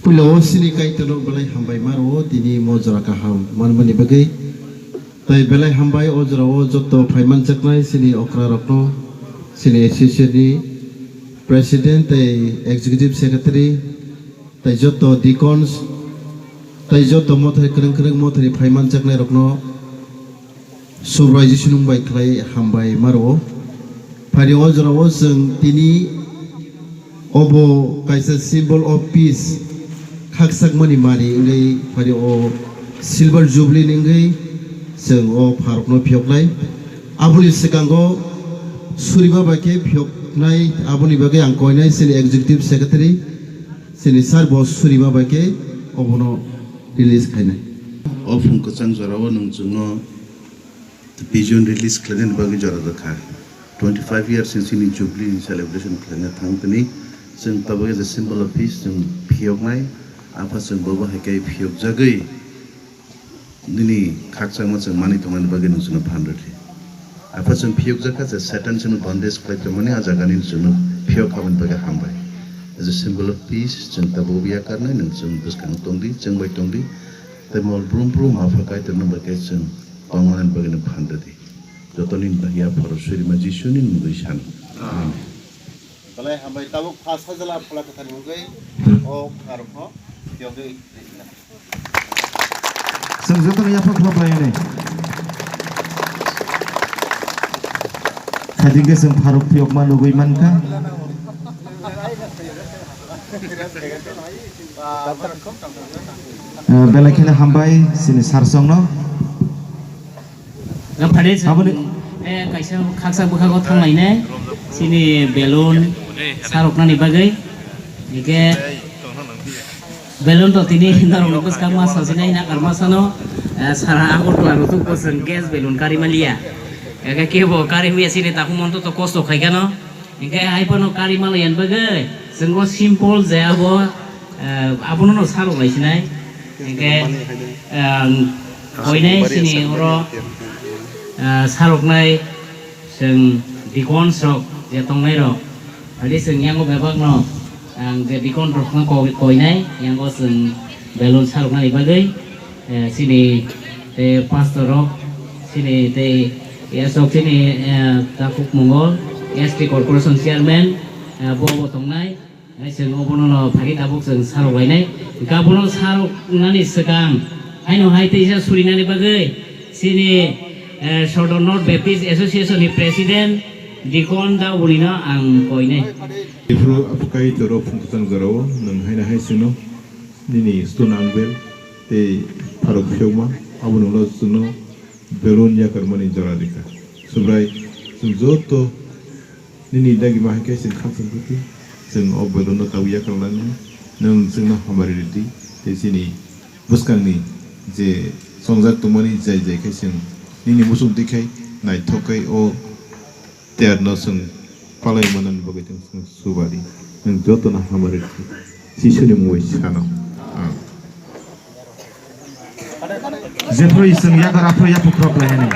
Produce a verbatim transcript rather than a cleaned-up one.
Puila o chini Kaitorno belai hambai ma rwo, tini mo jora kaham manmani bagwi. Tai belai hambai o jora o joto phaimanjaknai chini okra rokno, chini association ni president tai executive secretary, tai joto deacons, tai joto mothai kwrwng kwrwng mothai ni phaimanjaknai rokno Subrai Jisu nung bai khlai hambai ma rwo. Phari o jora o chwng tini obo kaisa symbol of peace, khakchangmani mari wngwi phari o silver jubilee ni wngwi chwng o pharokno phiyoknai. Aboni swkango surima bai khe phiyoknai, aboni bagwi ang koinai chini executive secretary, chini sir bo surima bai khe obono release khainai. O phung kwchang jorao nwng chwngno Vision release khlainani bagwi jora rwkha. Twenty five years ni chini jubilee ni celebration khlaina thang tini. Chwng tabuk as a symbol of peace chwng phiyoknai. Apha chwng bobo hai khe phiyokjagwi nini khakchangma chwng manwi tongnani bagwi nwng chwngno phan rwdi. Apha chwng phiyokjakha je Satan chwngno bondage khlai tongmani a jagani nwng chwngno phiyok aboni bagwi hambai. As a symbol of peace chwng tabuk yakarnai nwng chwng bwskango tongdi, chwng bai tongdi. Tei mol brum brum Apha Kaitor nwng bai khe chwng tongmani bagwi nwng phan rwdi. Jotoni yapharok Surima Jisuni mungwi sano. Amen. Belai hambai tabuk pha sajla phola kwthar mungwi o pharokno phiyogwi rijina. Chwng jotoni yaphar phola phaiyani. Khaidingkhe chwng pharok phiyokma nugwi mankha. Eh, belai kheno hambai chini sarsongno. Phare chwng, Aboni eh, kaisa khaksa bwkhago thanglainai chini balloon saroknani bagwi. Hingkhe balloon to tini norokni bwskangma sajinai nakarma sano, eh, sara Agartala rwtwk bo chwng gas balloon kari manliya. Hingkhe kebo kari manya chini takhuk monto to kosto khaikha no. Hingkhe hai phano kari manliya bagwi chwng o simple je abo, eh, abono no sarok lai sinai. Hingkhe, eh, ang koinai chini oro, eh, saroknai chwng deacons rok je tongnai rok. Phadi chwng yango bebak no ang je deacon rok no koi-, koinai yango chwng balloon saroknani bagwi. Eh, chini tei pastor rok, chini tei yasok chini, eh, takhuk Mongol, S T Corporation Chairman, eh, bo bo tongnai. Hai chwng obono no phagi tabuk chwng sarok lainai. Hingkhe abono sarok nani swkang, haino hai teisa surinani bagwi chini, eh, Sodor North Baptist Association ni President, Deacon Daobuni no ang koinai. Iphuru aphukai toro phungtang jorao nwng haino hai chwngno nini stone angle tei pharok phiyokma, aboni ulo chwngno balloon yakarmani jora rikha. Subrai, chwng joto nini dagi ma hai khe chwng khakchang khe chwng o balloon no tabuk yakarlani, nwng chwngno hamari rwdi, tei chini bwskangni je chongjak tongmani jai jai khe chwng nini muchung twi khai naithok khai o Terno chwng palai manani bagwi chwng, chwng subadi. Nwng jotono hamari rwdi. Jisuni mungwi sano. Amen. Jephru chwng yakar aphru yaphukrok lainani.